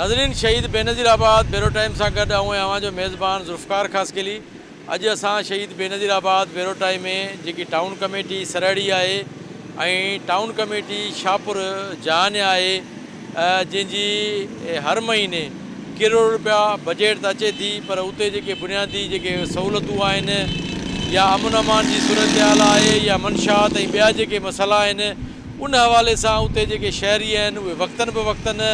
ناظرين شهيد بينظير آباد بيرو ٽائيم سان گڏ آئون ۽ اوهان جو ميزبان ذوالفقار خاصخيلي اڄ اسان شهيد بينظير آباد بيرو ٽائيم ۾ جيڪي ٽائون ڪميٽي سرهڙي آهي ۽ ٽائون ڪميٽي شاهپور جهان آهي جنهن جي هر مهيني ڪروڙ روپيا بجيٽ ته اچي ٿي پر اتي جيڪي بنيادي جيڪي سهولتون آهن يا امن امان جي صورتحال آهي يا منشيات ۽ ٻيا جيڪي مسئلا آهن ان حوالي سان اتي جيڪي شهري آهن اهي وقتن به وقتن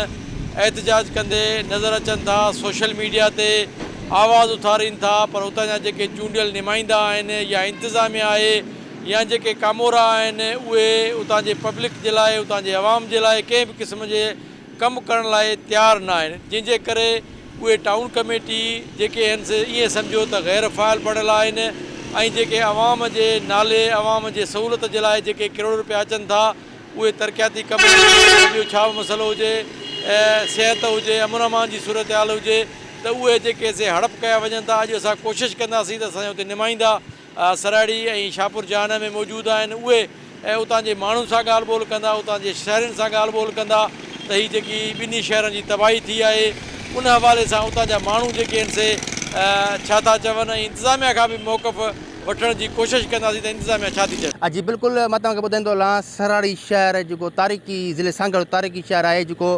احتجاج ڪندي نظر اچن ٿا، سوشل ميڊيا تي آواز اٿارين ٿا پر اتان جا جيڪي چونڊيل نمائندا آهن يا انتظاميا آهي يا جيڪي ڪامورا آهن اهي اتان جي پبلڪ جي لاء اتان جي عوام جي لاء ڪنهن به قسم جي ڪم ڪرڻ لاء تيار نه آهن جنهن جي ڪري اهي ٽائون ڪميٽي جيڪي آهن سي ائين سمجهو ته غير فعال بڻيل آهن ۽ جيڪي عوام جي نالي عوام جي سهولت جي لاء جيڪي ڪروڙ روپيا اچن ٿا اهي ترقياتي ڪم ٻيو ڇا به مسئلو هجي صحت هجي امن امان جي صورتحال هجي ته اهي جيڪي سي هڙپ ڪيا وڃن ٿا اڄ اسان ڪوشش ڪنداسين ته اسان جا اتي نمائندا سرهڙي ۽ شاهپور جهان ۾ موجود آهن اهي اتان جي ماڻهن سان ڳالهه ٻولهه ڪندا اتان جي شهرين سان ڳالهه ٻولهه ڪندا ته هي جيڪي ٻنهي شهرن جي تباهي ٿي آهي ان حوالي سان اتان جا ماڻهو جيڪي آهن سي ڇا ٿا چون ۽ انتظاميا کان به موقف وٺڻ جي ڪوشش ڪنداسين ته انتظاميا ڇا ٿي چوي. جي بلڪل مان توهان کي ٻڌائيندو هلان سرهاڙي شهر جيڪو تاريخي ضلعي سانگهڙ جو تاريخي شهر آهي جيڪو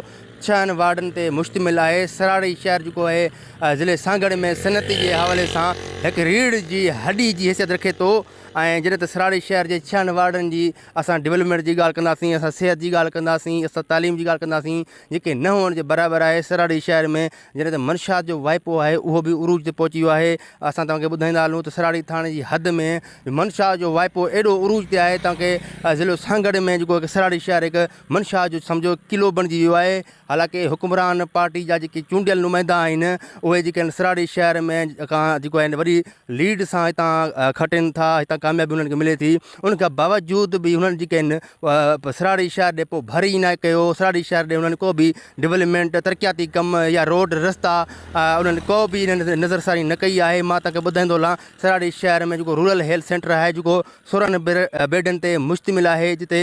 ڇهن وارڊن تي مشتمل آهي. سراڙي شهر جيڪو آهي ضلعي سانگهڙ ۾ صنعتي جي حوالي سان هڪ ريڙهه جي هڏي جي حيثيت رکي ٿو ۽ جڏهن ته سراڙي شهر جي ڇهن وارڊن جي اسان ڊولپمينٽ جي ڳالهه ڪنداسين اسان صحت جي ڳالهه ڪنداسين اسان تعليم جي ڳالهه ڪنداسين جيڪي نه هئڻ جي برابر آهي سراڙي شهر ۾ جڏهن ته منشيات جو واهپو آهي اهو به عروج تي پهچي ويو آهي اسان توهان کي ٻڌائيندا هلون ته سراڙي ٿاڻي جي حد ۾ منشيات جو واهپو ايڏو عروج تي آهي توهان کي ضلعو سانگهڙ ۾ جيڪو هڪ سراڙي شهر هڪ منشا جو سمجهو قلعو بڻجي ويو آهي، حالانڪه حڪمران پارٽي جا جيڪي چونڊيل نمائندا آهن اهي جيڪي آهن سراڙي شهر ۾ کان جيڪو آهن وڏي ليڊ سان هتان کٽين ٿا هتان ڪاميابي انهن کي ملي ٿي ان کان باوجود به انهن جيڪي آهن سراڙي شهر ڏي پوء ڀر ئي ناهي ڪيو سراڙي شهر ڏي انهن ڪو به ڊولپمينٽ ترقياتي ڪم يا روڊ رستا انهن ڪو به انهن نظرثاني نه ڪئي آهي مان توهان کي ٻڌائيندو هلان سراڙي شهر ۾ جيڪو رورل هيلٿ سينٽر آهي جيڪو 16 بيڊن تي مشتمل آهي جتي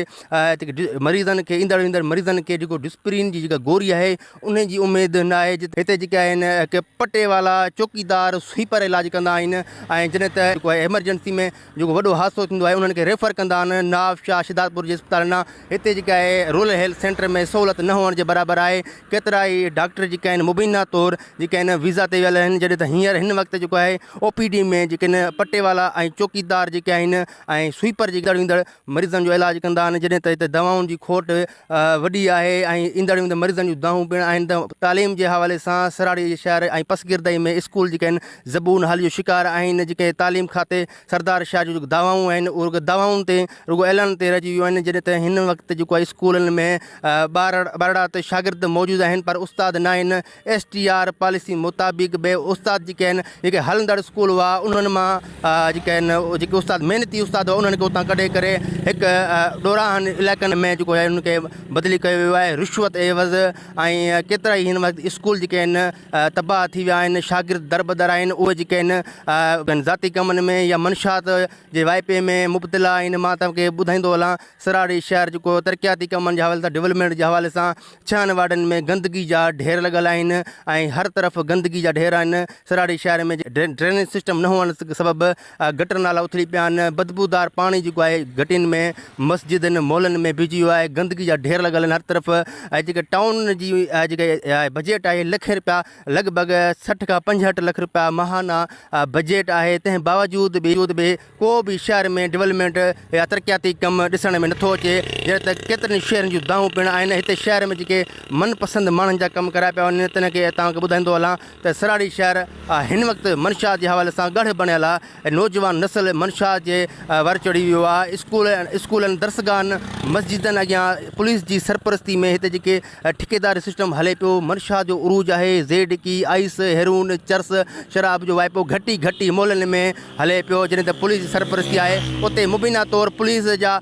مريضن کي ايندڙ ويندڙ مريضن کي جيڪو ڊسپرين جي جيڪا گوري آهي ان جي اميد نه آهي هتي جيڪي آهن هڪ پٽيوالا چوڪيدار سوئيپر علاج ڪندا آهن ۽ جڏهن ته جيڪو آهي ايمرجنسي ۾ جيڪو وڏو حادثو ٿيندو آهي انهن کي ريفر ڪندا آهن نواب شاهه شهدادپور جي اسپتالن ڏانهن هتي جيڪا آهي رورل هيلٿ سينٽر ۾ سهولت نه هئڻ جي برابر آهي ڪيترا ئي ڊاڪٽر جيڪي آهن مبينا طور جيڪي آهن ويزا تي ويل آهن جڏهن ته هينئر هن وقت جيڪو آهي او پي ڊي ۾ جيڪي آهن پٽيوالا ۽ چوڪيدار جيڪي آهن ۽ سوئيپر جيڪي ايندڙ ويندڙ مريضن جو علاج ڪندا آهن جڏهن ته هتي دوائن جي کوٽ وڏي آهي ۽ ايندڙ ويندڙ مريضن جون دانهون پڻ آهن ته تعليم جي حوالي سان سراڙي جي شهر ۽ پسگردائي ۾ اسڪول جيڪي آهن زبون حالي جو شڪار آهن جيڪي تعليم کاتي سردار شاهه جون جيڪي دعوائون آهن اهي رڳو دعوائن تي رڳو اعلان تي رهجي ويون آهن جڏهن ته هن وقت جيڪو آهي اسڪولن ۾ ٻارڙا ته شاگرد موجود آهن پر استاد ناهن ايس ٽي آر پاليسي مطابق به استاد جيڪي آهن جيڪي هلندڙ اسڪول هئا انهن مان جيڪي آهن جيڪي استاد محنتي استاد هئا انهن کي اتان ڪڍي ڪري هڪ ڏورانهن علائقن ۾ جيڪو آهي انهن کي بدلي ڪيو ويو آهي رشوت عيوض ۽ ڪيترا ئي هن وقت اسڪول جيڪي آهن تباهه ٿي ويا آهن شاگرد دربدر آهن اهي جيڪي آهن ذاتي ڪمن ۾ يا منشيات جي واهپي ۾ مبتلا آهن مان توهان کي ٻڌائيندو هلان سراڙي شهر جيڪو ترقياتي ڪمن جي حوالي سان ڊولپمينٽ جي حوالي سان ڇهن وارڊن ۾ گندگي جا ڍير لڳل آهن ۽ هر طرف گندگي جا ڍير آهن سراڙي شهر ۾ ڊرينيج سسٽم نه هئڻ سبب گٽر نالا اٿلي پيا آهن بدبودار پاڻي جيڪو آهي گهٽين ۾ مسجدن محلن ۾ بيهجي ويو آهي گندگي جا ڍير لڳل آهن هر طرف ۽ جيڪي ٽائون جي جيڪي بجيٽ آهي لکين رپيا لڳ ڀڳ 60 کان 65 لک رپيا ماهانه بجيٽ آهي تنهن باوجود به ڪو به شهر ۾ ڊولپمينٽ يا ترقياتي ڪم ڏسڻ ۾ نٿو اچي جڏهن ته ڪيترن شهرن جون دانهون پڻ آهن هتي شهر ۾ جيڪي من پسند ماڻهن جا ڪم ڪرايا پيا وڃن تنهن کي توهان کي ٻڌائيندو هلان ته سراڙي شهر هن وقت منشيات جي حوالي سان ڳڙهه بڻيل آهي نوجوان نسل منشيات جي ور چڙهي ويو آهي اسڪول اسڪولن درسگاهن مسجدن اڳيان پوليس جي سرپرستي ۾ هتي جيڪي ٺيڪيداري سسٽم هلي پيو، منشيات جو عروج آهي، زيڊ ڪي، آئيس، هيرون، چرس، شراب جو واهپو گهٽي گهٽي محلن ۾ هلي پيو، جڏهن ته پوليس جي سرپرستي آهي اتي مبينا طور پوليس جا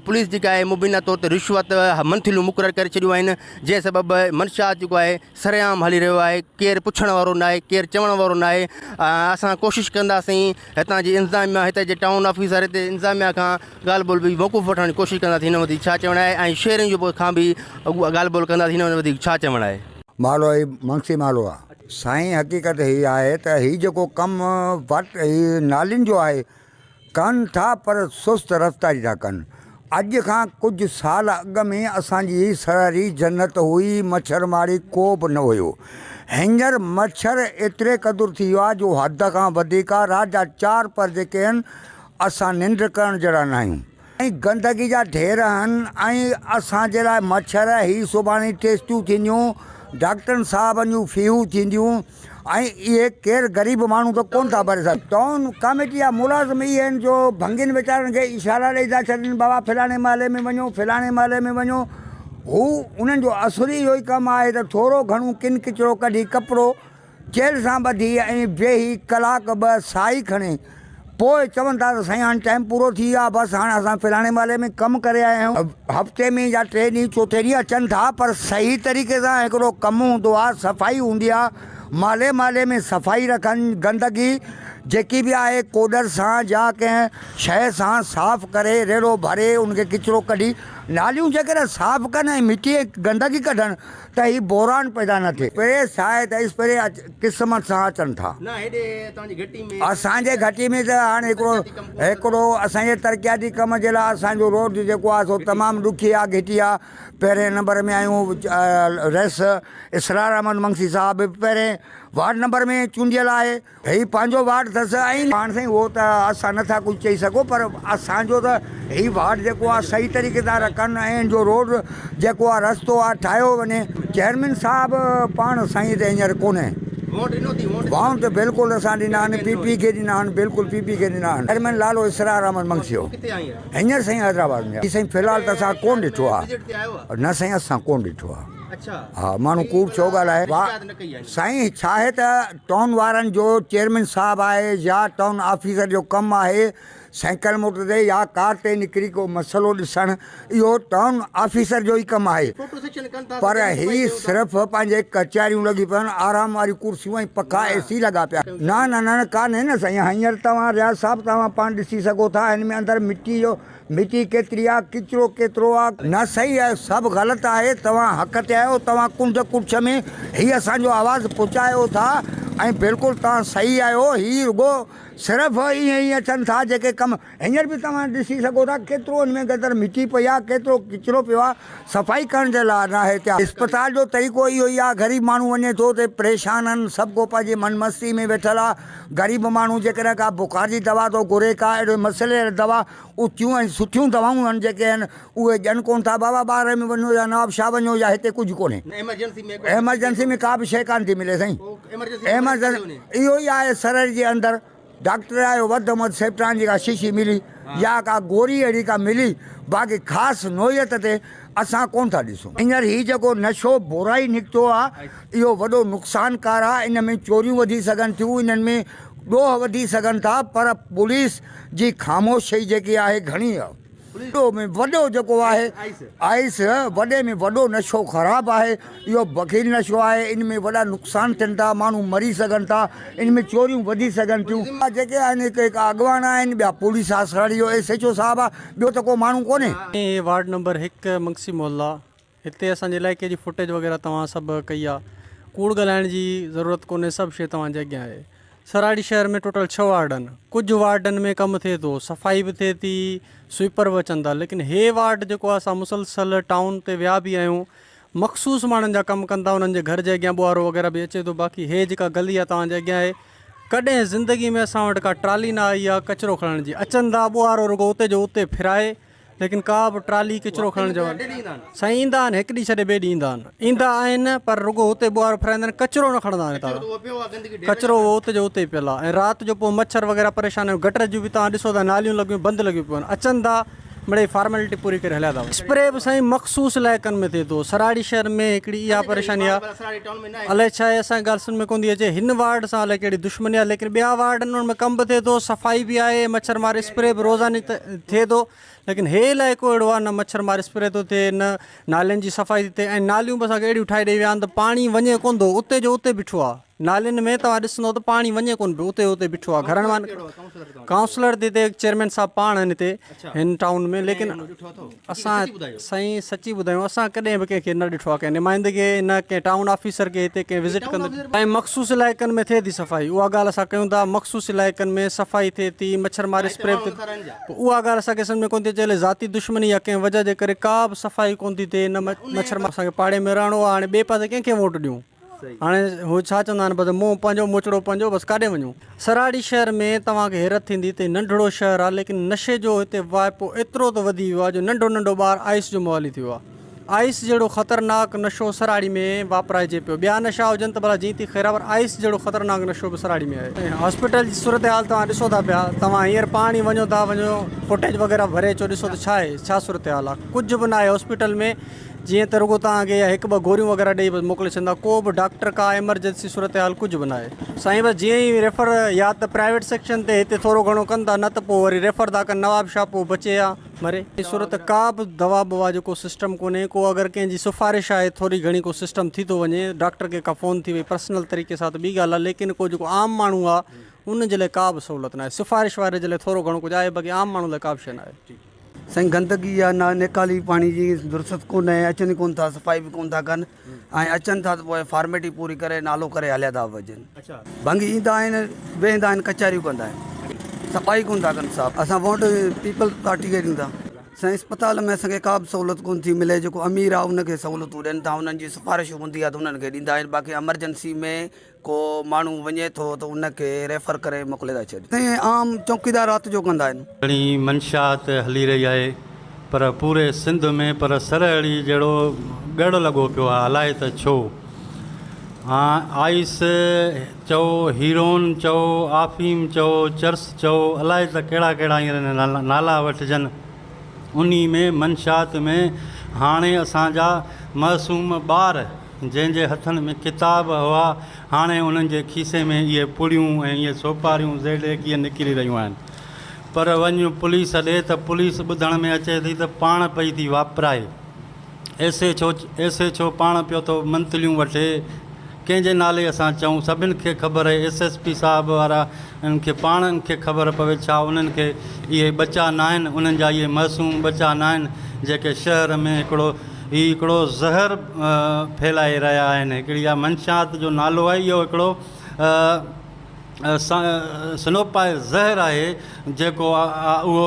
پوليس جيڪا آهي مبينا طور تي رشوت منٿليون مقرر ڪري ڇڏيون آهن، جنهن سبب منشيات جيڪو آهي سرعام هلي رهيو آهي، ڪير پڇڻ وارو ناهي، ڪير چوڻ وارو ناهي، اسان ڪوشش ڪنداسين هتان جي انتظاميا هتي جي ٽائون آفيسر هتي انتظاميا کان ڳالهه ٻولهه به موقف وٺڻ جي ڪوشش ڪنداسين هن وڌيڪ ڇا چوڻ آهي ۽ شهرين جو کان به ڳالهه ٻولهه ڪنداسين هن وڌيڪ ڇا چوڻ آهي. محلو هي منگسي محلو آ. سائين حقيقت هي آهي ته هي جيڪو ڪم وٽ هي نالين جو آهي ڪن ٿا پر سست رفتاري ٿا ڪن. اڄ کان ڪجهه سال اڳ ۾ اسان جي هي سرهري جنت هئي مڇر ماڙي ڪو به نه هيو. هينئر مڇر ايتري قدر ٿي ويو آهي جو حد کان وڌيڪ آهي رات جا چار پهر جيڪي آهن اسان ننڊ ڪرڻ جهڙا ناهيون. ۽ گندگي جا ڍير آهن ۽ اسان جي لاء مڇر هي سڀاڻي ٽيسٽون ٿينديون ڊاڪٽرن صاحبن جون فيهون ٿينديون ۽ اهي ڪير غريب ماڻهو ته ڪونه ٿا ڀري سگهن. ٽائون ڪاميٽي جا ملازم اهي آهن جو ڀنگين ويچارن کي اشارا ڏئي ٿا ڇڏين بابا فلاڻي محلي ۾ وڃو فلاڻي محلي ۾ وڃو هو انهن جو اصل اهو ئي ڪم آهي ته ٿورو گهڻو ڪن ڪچرو ڪڍي ڪپڙو چيلهه سان ٻڌي ۽ ويهي ڪلاڪ ٻه ساهي کڻي پوء چون ٿا ته سائين هاڻي ٽائيم پورو ٿي ويو آهي بس هاڻي اسان فلاڻي محلي ۾ ڪم ڪري آيا آهيون. هفتي ۾ يا ٽئين ڏينهن چوٿين ڏينهن اچن ٿا پر صحيح طريقي سان هڪڙو ڪم هوندو آهي صفائي هوندي آهي محلي محلي ۾ صفائي رکن گندگي جيڪي به آهي ڪوڏر سان يا ڪنهن شيء سان صاف ڪري ريڙهو ڀري ان کي ڪچرو ڪڍي ناليون جيڪڏهن صاف ڪن ۽ مٽي ۽ گندگي ڪڍن ته هي بحران پيدا نه ٿئي. پريس آهي ته اسپري قسمت سان اچن ٿا. اسان جي گهٽي ۾ ته هاڻي هڪڙو هڪڙو اسان جي ترقياتي ڪم جي لاء اسان جو روڊ جيڪو آهي سو تمام ڏکي آهي گهٽي آهي پهرين نمبر ۾ آهيون رئيس اسرار احمد منگسي صاحب به پهرين وارڊ نمبر ۾ چونڊيل آهي. هي پنهنجو وارڊ اٿس ۽ هاڻ سائين اهو ته اسان نه ٿا ڪجهه چئي سگهون پر اسان جو ته هي وارڊ جيڪو آهي صحيح طريقي سان رکن ۽ ان جو روڊ جيڪو آهي رستو آهي ٺاهيو وڃي. چيئرمين صاحب پاڻ سائين ته هينئر ڪونهي. وونٽ بلڪل اسان ڏنا آهن پي پي کي ڏنا آهن بلڪل پي پي کي ڏنا آهن. چيئرمين لالو اسرار احمد منگسي هو هينئر سائين حيدرآباد ۾ آهي. سائين في الحال ته اسان ڪونه ڏٺو آهي. نه سائين اسان ڪونه ڏٺو آهي. ها ماڻهو ڪوڙ ڇو ڳالهائي. سائين ڇا آهي ته ٽائون وارن جو چيئرمين صاحب آهي يا ٽائون آفيسر جو ڪم آهي سائيڪل موٽر تي يا ڪار تي نڪري ڪو مسئلو ڏسڻ اهو ٽائون آفيسر جو ئي ڪم آهي پر هي صرف پنهنجي ڪچهريون لڳي پيون آهن آرام واريون ڪرسيون ۽ پکا اي سي لڳا پيا نه نه نه ڪانهي نه سائين هينئر توهان رياض صاحب توهان پاڻ ڏسي سگهو ٿا هن ۾ اندر مٽي جو مٽي ڪيتري آ ڪچرو ڪيترو آ. نه صحيح آهي سڀ غلط آهي توهان حق تي آهيو توهان ڪنڊ ڪڙڇ ۾ هي اسان جو آواز پهچايو ٿا ۽ بلڪل توهان صحيح آهيو هي رڳو صرف ائين ئي اچن ٿا جيڪي ڪم هينئر به توهان ڏسي سگهو ٿا ڪيترو ان ۾ گدر مٽي پئي آهي ڪيترو ڪچرو پيو آهي صفائي ڪرڻ جي لاء ناهي تيار اسپتال جو طريقو اهو ئي آهي غريب ماڻهو وڃي ٿو اتي پريشان آهن سڀ ڪو پنهنجي من مستي ۾ ويٺل آهي غريب ماڻهو جيڪڏهن ڪا بخار جي دوا ٿو گهري ڪا اهڙي مسئلي جي دوا اچيون ۽ سٺيون دوائون آهن جيڪي آهن اهي ڏين ڪونه ٿا بابا ٻاهر ۾ وڃو يا نواب شاهه وڃو يا هتي ڪجهه ڪونهي ايمرجنسي ۾ ڪا به شيء ڪانه ٿي ملي سائين ايمرجنسي اهو ئي آهي سرر جي اندر ڊاڪٽر آيو وڌ ۾ وڌ سيپٽان جي ڪا شيشي ملي يا ڪا گوري اهڙي ڪا ملي باقي خاص نوعيت تي اسان ڪونه ٿا ڏسون. هينئر هي جيڪو نشو بورائي نڪتو آ اهو وڏو نقصانڪار آ ان ۾ چوريون وڌي سگهن ٿيون انهن ۾ ڏوهه وڌي سگهن ٿا پر پوليس جي خاموشي جيڪي آهي گهڻي آ. وڏو ۾ وڏو جيڪو آهي آئس وڏي ۾ وڏو نشو خراب آهي اهو بخيل نشو آهي ان ۾ وڏا نقصان ٿين ٿا ماڻهو مري سگهن ٿا ان ۾ چوريون وڌي سگهن ٿيون. جيڪي آهن هڪ هڪ اڳواڻ آهن ٻيا پوليس آ سرڙي جو ايس ايڇ او صاحب آ ٻيو ته ڪو ماڻهو ڪونهي. هي وارڊ نمبر هڪ منگسي محلا هتي اسان جي علائقي جي فوٽيج وغيره توهان سڀ ڪئي آ ڪوڙ ڳالهائڻ جي ضرورت ڪونهي سڀ شي توهان جي اڳيان آهي سراڙي شهر ۾ ٽوٽل ڇهه وارڊ آهن ڪجهه وارڊن ۾ ڪم ٿئي ٿو صفائي به ٿئي ٿي سوئيپر به اچن ٿا ليڪن هي وارڊ جيڪو آ اسان مسلسل ٽائون تي ويا به آهيون مخصوص ماڻهن جا ڪم ڪن ٿا انهن جي گهر جي اڳيان ٻوهارو وغيره به اچي ٿو باقي هي جيڪا گلي آ توهان جي اڳيان آهي ڪڏهن زندگي ۾ اسان وٽ ڪا ٽرالي نه آئي آ ڪچرو کڻڻ جي اچن ٿا ٻوهارو رڳو اتي جو اتي ڦرائي ليڪن ڪا به ٽرالي ڪچرو کڻڻ جو سائين ايندا آهن هڪ ڏينهن ڇڏي ٻئي ڏينهن ايندا آهن ايندا آهن پر رڳو اتي ٻوهارو ڦرائيندا آهن ڪچرو نه کڻندا آهن هتان ڪچرو اهو اتي جو اتي پيل آهي ۽ رات جو پوء مڇر وغيره پريشان آهن گٽر جون به توهان ڏسو ٿا ناليون لڳيون بند لڳيون پيون آهن اچن ٿا مڙئي فارملٽي پوري ڪري هليا ٿا وڃن اسپري به سائين مخصوص علائقن ۾ ٿئي ٿو سراڙي شهر ۾ هڪڙي اها پريشاني آهي الائي ڇا آهي اسان کي ڳالهه سمجهه ۾ ڪونه ٿي اچي هن وارڊ سان الائي ڪهڙي دشمني آهي ليڪن ٻيا وارڊ آهن انهن ۾ ڪم به ٿئي ٿو صفائي به آهي مڇر مار اسپري به روزاني ٿئي ٿو ليڪن هي علائقو اهڙو آهي نه مڇر مار اسپري ٿو ٿئي نه نالين جي صفائي ٿي ٿئي ۽ ناليون به اسان کي اهڙيون ٺاهي ڏئي ويا آهن ته پاڻي وڃي ڪونه ٿو اتي جو اتي بيٺو آهي نالين ۾ توهان ڏسندو ته پاڻي وڃي ڪونه پيو اتي جو اتي بيٺو آهي گهرن مان ڪائونسلر ته هتي چيئرمين صاحب پاڻ آهن هتي هن ٽائون ۾ ليڪن اسان سائين سچي ٻڌايون اسان ڪڏهن به ڪنهن کي نه ڏٺو آهي ڪنهن نمائندي کي نه ڪنهن ٽائون آفيسر کي هتي ڪنهن وزٽ ڪندي ۽ مخصوص علائقن ۾ ٿئي ٿي صفائي اها ڳالهه اسان ڪيون ٿا مخصوص علائقن ۾ صفائي ٿئي ٿي مڇر مار اسپري به ٿئي ٿي پوء اها ڳالهه اسان کي سمجهه ۾ ڪونه ٿي اچي الائي ذاتي دشمني يا ڪنهن وجهه جي ڪري ڪا به صفائي ڪونه ٿي ٿئي نه مڇر مار اسان کي پاڙي ۾ رهڻو آهي هاڻي ٻئي پاسي ڪنهن کي ووٽ ڏيون هاڻي هو ڇا چوندا آهن بس منهن پنهنجو موچڙو پنهنجو بس ڪاڏي وڃون. سراڙي شهر ۾ توهان کي حيرت ٿيندي ته هي ننڍڙو شهر آهي ليڪن نشي جو هتي واهپو ايترو ته وڌي ويو آهي جو ننڍو ننڍو ٻار آئس جو موالي ٿي ويو آهي. آئس جهڙو خطرناڪ نشو سراڙي ۾ واپرائجي پيو. ٻيا نشا هجن ته ڀلا جئين تئين خير آهي پر آئس جهڙو خطرناڪ نشو به سراڙي ۾ آهي. هاسپيٽل جي صورتحال توهان ڏسو ٿا پيا توهان هينئر پاڻ ئي وڃو ٿا وڃو فوٽيج وغيره ڀري اچو ڏسو ته ڇا آهي ڇا صورتحال آهي ڪجهه به ناهي هاسپيٽل ۾ جيئن ته رڳو توهان کي هڪ ٻه گوريون وغيره ڏئي بس موڪلي ڇڏيندا ڪو به ڊاڪٽر ڪا ايمرجنسي صورتحال ڪجهه به ناهي. سائين بس جيئن ئي ريفر يا ته پرائيويٽ سيڪشن تي هتي ٿورو گهڻو ڪن ٿا نه ته پوء وري ريفر ٿا ڪن نواب شاهه پوء بچي يا مري. صورت ڪا به دوا ٻوا جو ڪو سسٽم ڪونهي ڪو اگر ڪنهن جي سفارش آهي ٿوري گهڻي ڪو سسٽم ٿي ٿو وڃي ڊاڪٽر کي ڪا فون ٿي وئي پرسنل طريقي سان ته ٻي ڳالهه آهي ليڪن ڪو جيڪو عام ماڻهو آهي ان جي لاء ڪا به سهولت ناهي سفارش واري جي لاء ٿورو گهڻو ڪجهه آهي باقي عام ماڻهو لاء ڪا به شيء ناهي. سائين گندگي آ نا نيڪالي پاڻي جي درست ڪونهي اچن ئي ڪون ٿا صفائي به ڪون ٿا ڪن ۽ اچن ٿا ته پوء فارميٽي پوري ڪري نالو ڪري هليا ٿا وڃن ڀنگي ايندا آهن ويهندا آهن ڪچهريون ڪندا آهن صفائي ڪون ٿا ڪن صاحب اسان ووٽ پيپلز پارٽي کي ڏيون ٿا سائين اسپتال ۾ اسان کي ڪا به سهولت ڪون ٿي ملي جيڪو امير آ ان کي سهولتون ڏين ٿا انهن جي سفارش هوندي آ ته انهن کي ڏيندا آهن باقي ايمرجنسي ۾ ڪو ماڻهو وڃي ٿو ته ان کي ريفر ڪري موڪلي ٿا ڇڏين. سائين عام چوڪيدار رات جو ڪندا آهن. گهڻي منشيات هلي رهي آهي پر پوري سنڌ ۾ پر سرهڙي جهڙو ڳڙ لڳو پيو آهي الائي ته ڇو آئس چئو هيرون چئو آفيم چئو چرس چئو الائي ته ڪهڙا ڪهڙا هينئر نالا وٺجن انهي ۾ منشيات ۾ هاڻي اسان جا معصوم ٻار جنهن جي هٿن ۾ ڪتاب هئا، هاڻي انهن جي کيسي ۾ اهي پڙيون ۽ اهي سوپاريون زيڊ ايڪيهه نڪري رهيون آهن. پر وڃ پوليس ڏي ته پوليس ٻڌڻ ۾ اچي ٿي ته پاڻ پئي ٿي واپرائي. S H O S H O پاڻ پيو ٿو منٿليون وٺي. ڪنهن جي نالي اسان چئون؟ سڀن کي خبر اهي ايس ايس پي صاحب وارا انهن کي پاڻ ان کي خبر پوي ڇا انهن کي اهي ٻچا ناهن انهن جا اهي معصوم ٻچا ناهن جيڪي شهر ۾ هڪڙو هي هڪڙو زهر ڦهلائي رهيا آهن هڪڙي اها منشيات جو نالو آهي اهو هڪڙو سنوپائي زهر آهي جيڪو اهو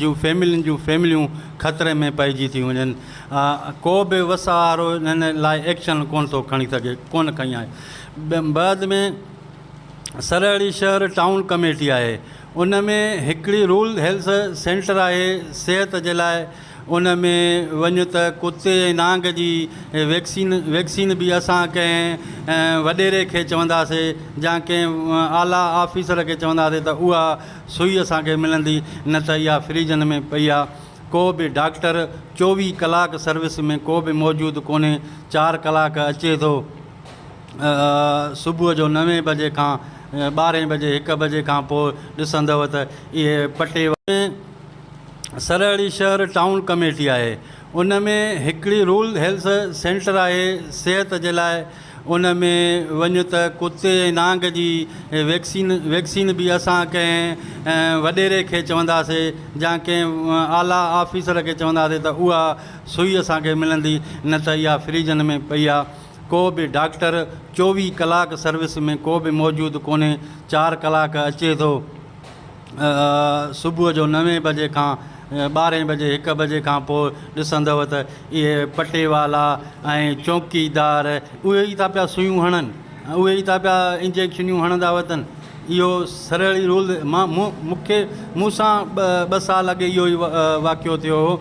جون فيملين جون فيمليون خطري ۾ پئجي ٿيون وڃن ڪو به وس وارو هن لاء ايڪشن ڪونه ٿو کڻي سگهي ڪونه کنئي آهي بعد ۾ سرهڙي شهر ٽائون ڪميٽي آهي ان ۾ هڪڙي رول هيلٿ سينٽر آهي صحت جي لاء ان ۾ وڃ ته ڪتي ۽ نانگ جي ويڪسين ويڪسين به اسان ڪنهن وڏيري کي چونداسي يا ڪنهن اعليٰ آفيسر کي چونداسي ته اها سئي اسان کي ملندي نه ته اها فريجن ۾ پئي آهي ڪو به ڊاڪٽر 24 ڪلاڪ سروس ۾ ڪو به موجود ڪونهي 4 ڪلاڪ اچي ٿو صبح جو نوين بجي کان ٻارهين بجي هڪ بجي کان پوء ڏسندؤ ته اهي پٽي سرهڙي شهر ٽائون ڪميٽي آهي ان ۾ هڪڙي رول هيلٿ سينٽر آهي صحت جي لاء ان ۾ وڃ ته ڪتي ۽ نانگ جي ويڪسين ويڪسين به اسان ڪنهن وڏيري کي چونداسي يا ڪنهن اعليٰ آفيسر کي چونداسي ته اها سئي اسان کي ملندي نه ته اها فريجن ۾ پئي آهي ڪو به ڊاڪٽر 24 ڪلاڪ سروس ۾ ڪو به موجود ڪونهي 4 ڪلاڪ اچي ٿو صبح جو نوين بجي کان ٻارهين بجي هڪ بجي کان پوء ڏسندؤ ته اهي پٽيوالا ۽ چوڪيدار اهي ئي ٿا پيا سوئيون هڻن اهي ئي ٿا پيا انجيڪشنيون هڻندا وتن اهو سرهڙي رول مان مون کي مون سان 2 سال اڳي اهو ئي واقعو ٿيو هو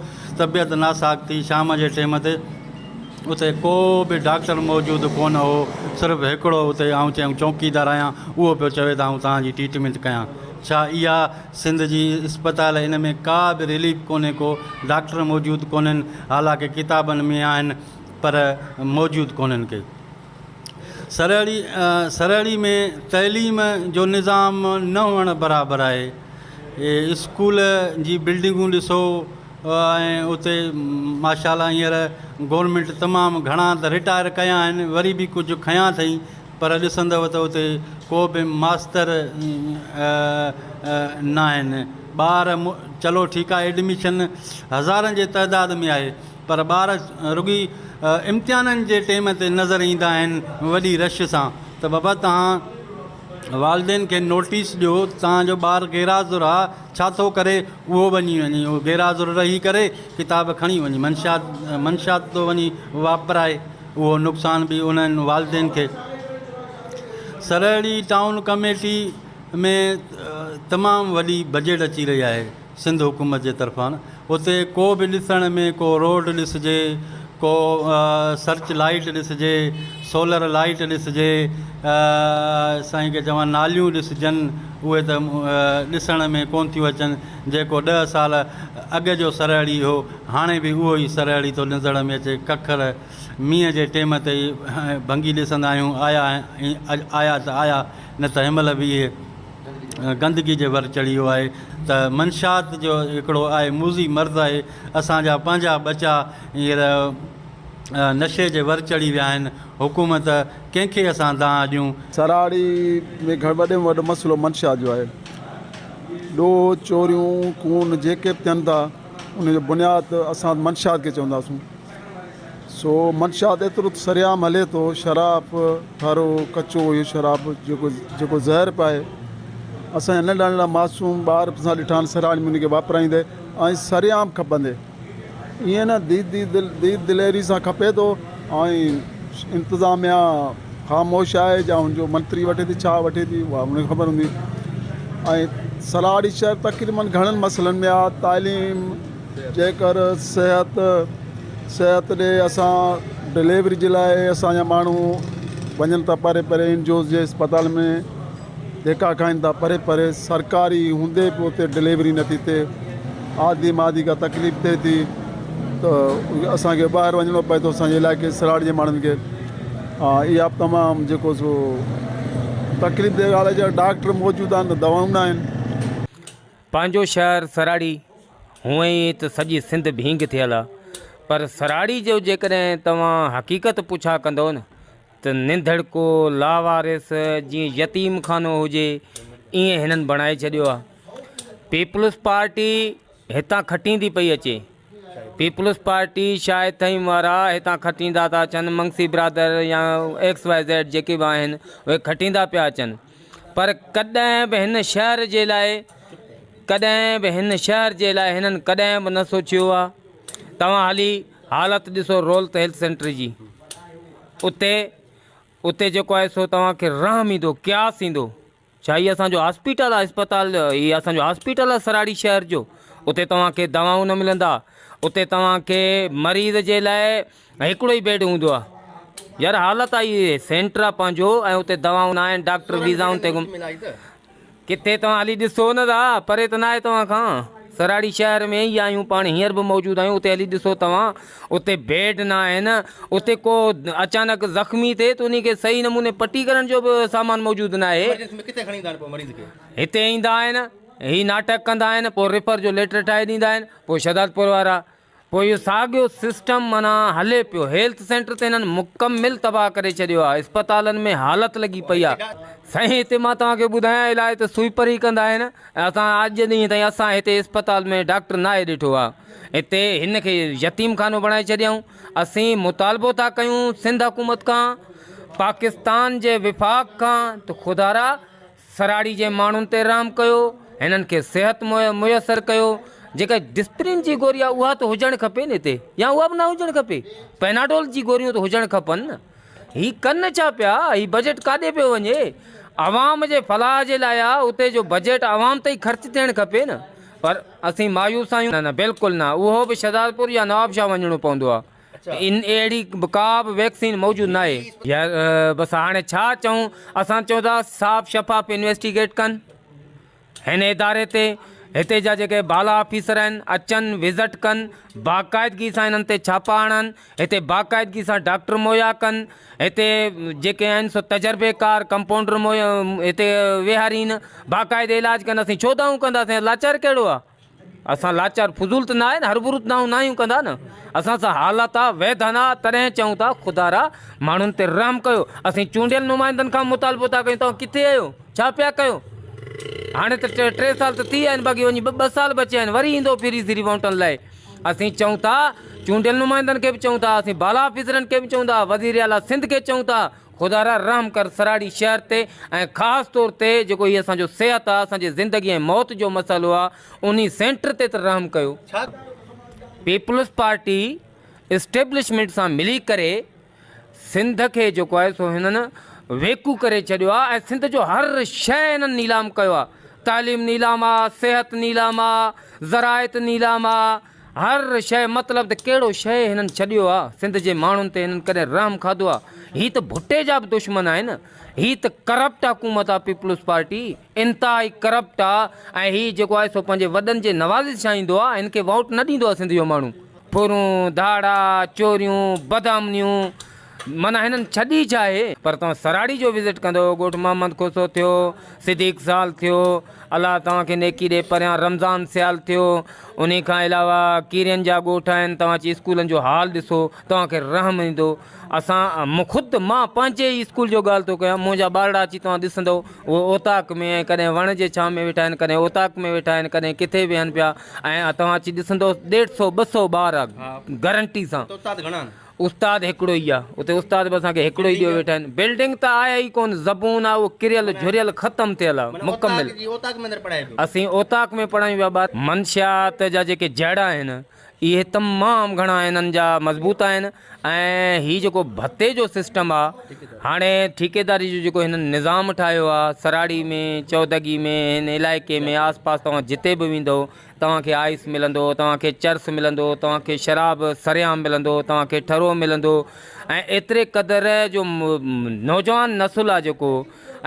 طبيعت ناساڪ ٿي شام جي ٽيم تي اتي ڪو به ڊاڪٽر موجود ڪونه هو، صرف هڪڙو اتي آئون چيم چوڪيدار آهيان، اهو پيو چوي ته آئون توهان جي ٽريٽمينٽ ڪيان. ڇا اها سنڌ جي اسپتال ان ۾ ڪا به رليف ڪونهي ڪو ڊاڪٽر موجود ڪونهن حالانڪه ڪتابن ۾ آهن پر موجود ڪونهن ڪي. سرهڙي سرهڙي ۾ تعليم جو نظام نه هئڻ برابر آهي. اسڪول جي بلڊنگون ڏسو ۽ اتي ماشاء الله هينئر گورنمينٽ تمام گهڻا ته رٽائر ڪيا آهن وري به ڪجهه کنيا اٿئي پر ڏسندؤ ته اتي ڪو به ماستر نه آهن ٻار چلو ٺيڪ آهي ايڊميشن هزارن جي تعداد ۾ آهي پر ٻار رڳي امتحانن جي ٽيم تي نظر ايندا آهن وڏي رش سان ته بابا توهان والدين کي نوٽيس ڏيو توهان جو ٻار غير حاضر آ ڇا ٿو ڪري اهو وڃي وڃي اهو غير حاضر رهي ڪري ڪتاب کڻي وڃي منشيات منشيات ٿو وڃي واپرائي اهو نقصان به انهن والدين کي سرهڙي ٽائون ڪميٽي ۾ تمام وڏي بجيٽ اچي رهي آهي سنڌ حڪومت جي طرفان اتي ڪو به ڏسڻ ۾ ڪو روڊ ڏسجي ڪو سرچ لائيٽ ڏسجي سولر لائيٽ ڏسجي سائين کي چوان ناليون ڏسجن اهي ته ڏسڻ ۾ ڪون ٿيون اچن جيڪو ڏهه سال اڳ جو سرهڙي هو هاڻي به اهو ئي سرهڙي ٿو نظر ۾ اچي ڪکر مينهن جي ٽيم تي ئي ڀنگي ڏسندا آهيون آيا آيا ته آيا نه ته هن مهل به اهي گندگي جي ور چڙهي ويو آهي ته منشيات جو هڪڙو آهي موذي مرض آهي اسان جا پنهنجا ٻچا هينئر نشي جي ور چڙهي ويا آهن حڪومت ڪنهن کي اسان دانهن ڏيون. سراڙي ۾ وڏي ۾ وڏو مسئلو منشيات جو آهي. ڏوهه، چوريون، خون جيڪي به ٿين ٿا ان جو بنياد اسان منشيات کي چونداسون. سو منشيات ايترو ته سرعام هلي ٿو، شراب، ٺرو، ڪچو اهو شراب جيڪو جيڪو زهر به آهي. اسان جا ننڍا ننڍا معصوم ٻار به اسان ڏٺا آهن سرعام ان کي واپرائيندي ۽ سرعام کپندي. ائين نه ديد ديد دليري سان کپي ٿو ۽ انتظاميا خاموش آهي جا هن جو منتري وٺي ٿي ڇا وٺي ٿي اها ان کي خبر هوندي ۽ سراڙي شهر تقريبن گهڻن مسئلن ۾ آهي تعليم جيڪر صحت صحت ڏي اسان ڊليوري جي لاء اسان جا ماڻهو وڃن ٿا پري پري اين جي اوز جي اسپتال ۾ ڌڪا کائن ٿا پري پري سرڪاري هوندي به اتي ڊليوري نٿي ٿئي آڌي ماڌي ڪا تڪليف ٿئي ٿي ته اسان کي ٻاهر وڃڻو پئي ٿو اسان جي علائقي سراڙ جي ماڻهن کي ها اها به تمام جيڪو سو تڪليف the ڳالهه آهي ڊاڪٽر موجود آهن ته دوائون نه آهن. پنهنجو شهر سراڙي هونئن ئي ته سڄي سنڌ ڀينگ ٿيل آ پر سراڙي جو جيڪڏهن توهان حقيقت پڇا ڪندؤ نه ته ننڌڙڪو لاوارث جيئن يتيم خانو هجي ائين هنن بڻائي ڇڏيو آ. پيپلز پارٽي هتان کٽيندي پئي اچي. پيپلز پارٽي شاهد ٿهيم وارا هتان کٽيندا ٿا اچن، منگسي برادر يا ايڪس واء زيڊ جيڪي به آهن اهي کٽيندا پيا اچن پر ڪڏهن به هن شهر جي لاء ڪڏهن به هن شهر جي لاء هنن ڪڏهن به نه سوچيو آ. توهان هلي حالت ڏسو رولت هيلٿ سينٽر جي اتي اتي جيڪو آهي سو توهان کي رحم ايندو قياس ايندو ڇا هي اسان جو هاسپيٽل آهي اسپتال هي اسان جو هاسپيٽل آهي سراڙي شهر جو اتي توهان کي دوائون نه ملندا اتي توهان کي مريض جي لاء هڪڙو ئي بيڊ هوندو آهي يار حالت آهي سينٽر آهي پنهنجو ۽ اتي دوائون نه آهن ڊاڪٽر ويزائن تي گم ڪٿي توهان هلي ڏسو نه ٿا پري ته ناهي توهان کان سراڙي شهر ۾ ئي آهيون پاڻ هينئر به موجود آهيون اتي هلي ڏسو توهان اتي بيڊ نه آهن اتي ڪو اچانڪ زخمي ٿئي ته انهي کي صحيح نموني پٽي ڪرڻ جو به سامان موجود نه آهي هتي ايندا آهن هي ناٽڪ ڪندا آهن پوء ريفر جو ليٽر ٺاهي ڏيندا آهن پوء شهدادپور وارا پوء اهو ساڳيو سسٽم معنيٰ هلي پيو. هيلٿ سينٽر ته هنن مڪمل تباهه ڪري ڇڏيو آهي. اسپتالن ۾ حالت لڳي پئي آهي. سائين هتي مان توهان کي ٻڌايان علاج ته سوئيپر ئي ڪندا آهن ۽ اسان اڄ ڏينهن تائين اسان هتي اسپتال ۾ ڊاڪٽر ناهي ڏٺو آهي. هتي هن کي يتيم خانو بڻائي ڇڏيائون. اسين مطالبو ٿا ڪيون سنڌ حڪومت کان، پاڪستان جي وفاق کان ته خدارا سراڙي جي ماڻهن تي رحم ڪيو، هنن کي صحت ميسر ڪيو، جيڪا ڊسپرين جي گوري آهي اها ته هجڻ کپي نه هتي يا اها به نه هجڻ کپي، پيناڊول جي گوريون ته هجڻ کپن نه، هي ڪن ڇا پيا، هي بجيٽ ڪاڏي پيو وڃي، عوام جي فلاح جي لاء آهي، اتي جو بجيٽ عوام تي ئي خرچ ٿيڻ کپي نه، پر اسين مايوس آهيون. نه نه بلڪل نه، اهو به شهدادپور يا نوابشاهه وڃڻو پوندو آهي. ان اهڙي ڪا به ويڪسين موجود ناهي. يار بس هاڻي ڇا چئون اسان چئون ٿا صاف شفاف انويسٽيگيٽ ڪن هن اداري تي هتي جا جيڪي بالا آفيسر آهن اچن وزٽ ڪن باقاعدگي سان انهن تي ڇاپا هڻن هتي باقاعدگي سان ڊاڪٽر مهيا ڪن هتي جيڪي آهن سو تجربيڪار ڪمپائونڊر مهيا هتي ويهارين باقاعدي علاج ڪن اسين ڇو دانهون ڪنداسين لاچار ڪهڙو آهي اسان لاچار فضول ته نه آهي نه هربرو ته دانهون ناهيون ڪندا نه اسان سان حالت آ ويڌن آ تڏهن چئون ٿا خدارا ماڻهن تي رحم ڪيو اسين چونڊيل نمائندن کان مطالبو ٿا ڪيون توهان ڪٿي آهيو ڇا پيا ڪيو هاڻي ته ٽي سال ته ٿي ويا آهن باقي وڃي ٻه سال بچيا آهن وري ايندو ڦري سري ووٽن لاء اسين چئون ٿا چونڊيل نمائندن کي به چئون ٿا اسين بالا آفيسرن کي به چئون ٿا وزير اعليٰ سنڌ کي چئون ٿا خدارا رحم ڪر سراڙي شهر تي ۽ خاص طور تي جيڪو هي اسان جو صحت آ اسان جي زندگي ۽ موت جو مسئلو آ انهي سينٽر تي ته رحم ڪيو. پيپلز پارٽي اسٽيبلشمينٽ سان ملي ڪري سنڌ کي جيڪو آهي سو هنن ويڪو ڪري ڇڏيو آ ۽ سنڌ جو هر شيء هنن نيلام ڪيو آ تعليم نيلام آ صحت نيلام آ زراعت نيلام آ هر شيء مطلب ته ڪهڙو شيء هنن ڇڏيو آ، سنڌ جي ماڻهن تي هنن ڪڏهن رحم کاڌو آ، هي ته ڀٽي جا به دشمن آهن، هي ته ڪرپٽ حڪومت آ پيپلز پارٽي انتهائي ڪرپٽ آ ۽ هي جيڪو آهي سو پنهنجي وڏن جي نوازش سان ايندو آ، هن کي ووٽ نه ڏيندو آ سنڌ جو ماڻهو. ڦرون، ڌاڙا، چوريون، بدامنيون معنيٰ هنن ڇڏي ڇا آهي؟ پر توهان سراڙي جو وزٽ ڪندو ڳوٺ محمد کوسو ٿيو، صديق سال ٿيو، الله توهان کي نيڪي ڏي پريان رمضان سيال ٿيو، انهي کان علاوه ڪيرين جا ڳوٺ آهن توهان اچي اسڪولن جو حال ڏسو توهان کي رحم ايندو اسان خود مان پنهنجي ئي اسڪول جو ڳالهه ٿو ڪيان منهنجا ٻارڙا اچي توهان ڏسندو اهي اوطاق ۾ ۽ ڪڏهن وڻ جي ڇانو ۾ ويٺا آهن ڪڏهن اوطاق ۾ ويٺا آهن ڪڏهن ڪٿي ويهن پيا ۽ توهان اچي ڏسندو ڏيڍ سو ٻه سو ٻار گرنٽي سان. استاد هڪڙو ئي آ اتي استاد به اسان کي هڪڙو ئي ڏيو ويٺا آهن بلڊنگ ته آهي ئي ڪون زبون آ اهو ڪريل جهريل ختم ٿيل آ مڪمل اسين اوطاق ۾ پڙهايون پيا ٻار منشيات جا جيڪي جڙ آهن اهي تمام گهڻا انهن جا مضبوط آهن ۽ هي جيڪو ڀتي جو سسٽم آ هاڻي ٺيڪيداري جو جيڪو هنن نظام ٺاهيو آ سراڙي ۾ چودڳي ۾ هن علائقي ۾ آس پاس توهان جتي به ويندو توهان کي آئس ملندو، توهان کي چرس ملندو، توهان کي شراب سرعام ملندو، توهان کي ٺرو ملندو ۽ ايتري قدر جو نوجوان نسل آ جيڪو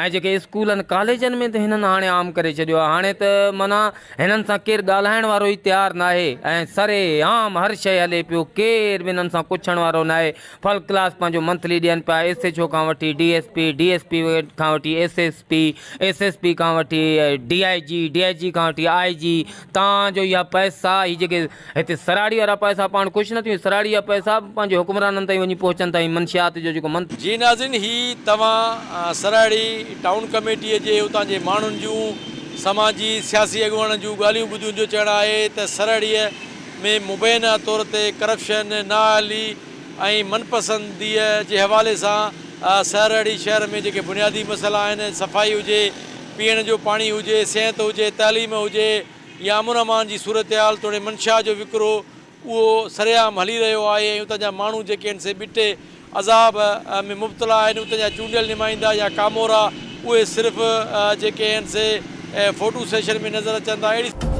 ۽ جيڪي اسڪولن ڪاليجن ۾ ته هنن هاڻي عام ڪري ڇڏيو آ هاڻي ته معنيٰ هنن سان ڪير ڳالهائڻ وارو ئي تيار ناهي ۽ سرعام هر شيء هلي پيو ڪير به هنن سان ڪڇڻ وارو ناهي فل ڪلاس پنهنجو منٿلي ڏين پيا ايس ايڇ او کان وٺي D S P, D S P کان وٺي S S P, S S P کان وٺي ڊي I جي، ڊي I جي کان وٺي آء جي تان جو اها پئسا هي جيڪي هتي سراڙي وارا پئسا پاڻ خوش نه ٿيون سراڙي جا پئسا به پنهنجي حڪمرانن تائين وڃي پهچن ٿا هي منشيات جو جيڪو منٿ جي ناظرين هي توهان سراڙي ٽائون ڪميٽي جي اتان جي ماڻهن جون سماجي سياسي اڳواڻن جون ڳالهيون ٻڌيون جو چئڻ آهي ته سراڙي ۾ مبينا طور تي ڪرپشن، نااهلي ۽ من پسنديء جي حوالي سان سهرڙي شهر ۾ جيڪي بنيادي مسئلا آهن، صفائي هجي، پيئڻ جو پاڻي هجي، صحت هجي، تعليم هجي يا امن امان جي صورتحال توڙي منشيات جو وڪرو اهو سرعام هلي رهيو آهي ۽ اتان جا ماڻهو جيڪي آهن سي ٻٽي عذاب ۾ مبتلا آهن، اتان جا چونڊيل نمائندا يا ڪامورا اهي صرف جيڪي آهن سي فوٽو سيشن ۾ نظر اچن ٿا اهڙي.